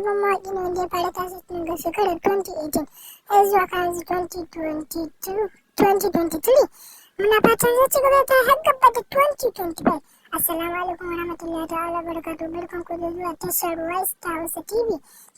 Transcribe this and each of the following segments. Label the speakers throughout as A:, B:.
A: Sabon mawaƙi ne wanda ya fara tashi tun daga shekarar 2018 har zuwa kan yanzu 2022, 2023. Muna fatan zai ci gaba ta har gaba da 2025. Assalamu alaikum warahmatullahi ta'ala barakatuh. Barkan ku da zuwa tashar West Hausa TV.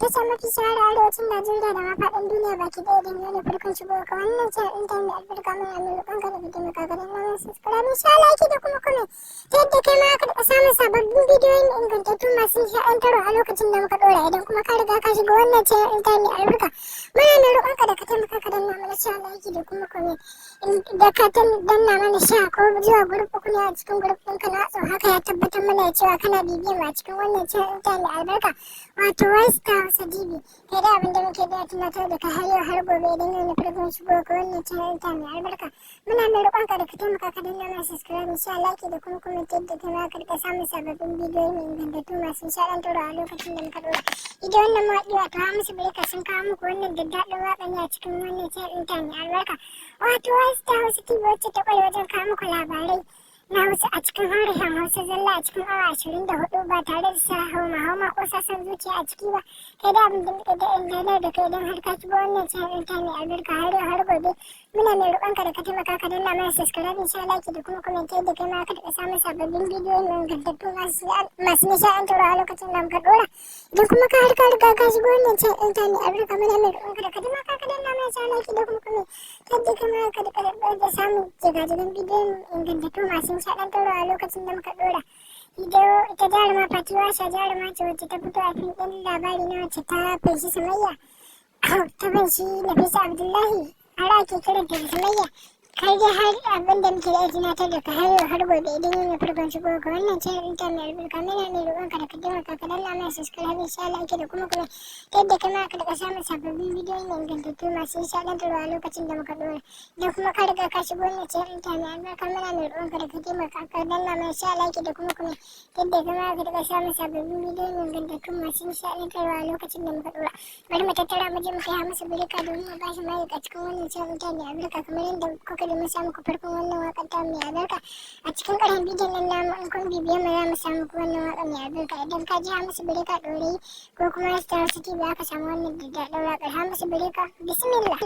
A: Tasha mafi shahara arewacin Najeriya da ma faɗin duniya baki ɗaya. Idan yau ne farkon shigo ka wannan channel ɗin ta mai albarka, mai mai roƙon ka da ka taimaka ka danna mana subscribe, sha like da kuma comment, ta yadda kai ma ka riƙa samun sababbin bidiyoyin ingantattu masu nishaɗantarwa a lokacin da muka ɗora. Idan kuma ka riga ka shiga wannan channel ɗin ta mai albarka, muna mai roƙon ka da ka taimaka ka danna mana sha like da kuma comment, da ka danna mana share ko zuwa group uku ne a cikin group ɗinka na WhatsApp. Haka ya tabbatar mana da cewa kana bibiyar mu a cikin wannan channel ɗin ta mai albarka, wato West Hausa TV. Kai da abin da muke da tunatar da ka har yau har gobe, idan yau ne farkon shigo ka wannan channel ɗin ta mai albarka, muna mai roƙon ka da ka taimaka ka danna mana subscribe, sha like da kuma comment, yadda kai ma ka rika samun sababbin bidiyoyi mai ingantattu masu nishaɗantarwa a lokacin da muka ɗora. Ita wannan mawaƙi, wato Hamisu Breaker, sun kawo muku wannan daddaɗin waƙa ne a cikin wannan channel ɗin ta mai albarka, wato West Hausa TV, wacce ta ƙware wajen kawo muku labarai na Hausa a cikin harshen Hausa zalla a cikin awa 24 ba tare da sa hauma hauma ko sasan zuciya a ciki ba. Kai da abin da muke da intanet da kai, idan har ka shigo wannan channel ɗin ta mai albarka, har yau har gobe muna mai roƙon ka da ka taimaka ka danna mana subscribe, sha like da kuma comment, yadda kai ma ka riƙa samun sababbin bidiyoyi mai ingantattu masu nishaɗantarwa a lokacin da muka ɗora. Idan kuma ka har ka riga ka shigo wannan channel ɗin ta mai albarka, muna mai roƙon ka da ka taimaka ka danna mana sha like da kuma comment, yadda kai ma ka riƙa da samun jigajigan bidiyon ingantattu masu nishaɗantarwa a lokacin da muka ɗora. Ita jaruma Fati Washa jaruma ce wacce ta fito a fim ɗin Labari Na, wacce ta fanshi Sumayya, ta fanshi Nafisa Abdullahi, har ake kiranta da Sumayya. Kai dai har abin da muke da tunatar da ka har yau har gobe, idan yau ne farkon shigo ka wannan channel ɗin ta mai albarka, muna mai roƙon ka da ka taimaka ka danna mana subscribe, sha like da kuma comment, ta yadda kai ma ka riƙa samun sababbin bidiyoyi mai ingantattu masu nishaɗantarwa a lokacin da muka ɗora. Idan kuma ka riga ka shigo wannan channel ɗin ta mai albarka, muna mai roƙon ka da ka taimaka ka danna mana sha like da kuma comment, ta yadda kai ma ka riƙa samun sababbin bidiyoyi mai ingantattu masu nishaɗantarwa a lokacin da muka ɗora. Bari mu tattara mu je mu kai Hamisu Breaker domin mu bashi mic a cikin wannan channel ɗin ta mai albarka. Kamar yadda kuka ji mun sa muku farkon wannan waƙar ta mai albarka a cikin ƙarshen bidiyon nan namu, in kun bibiye mu za mu sa muku wannan waƙar mai albarka. Idan ka ji Hamisu Breaker ɗorayi ko kuma Star City ba, ka samu wannan daddaɗin waƙar. Hamisu Breaker, bismillah.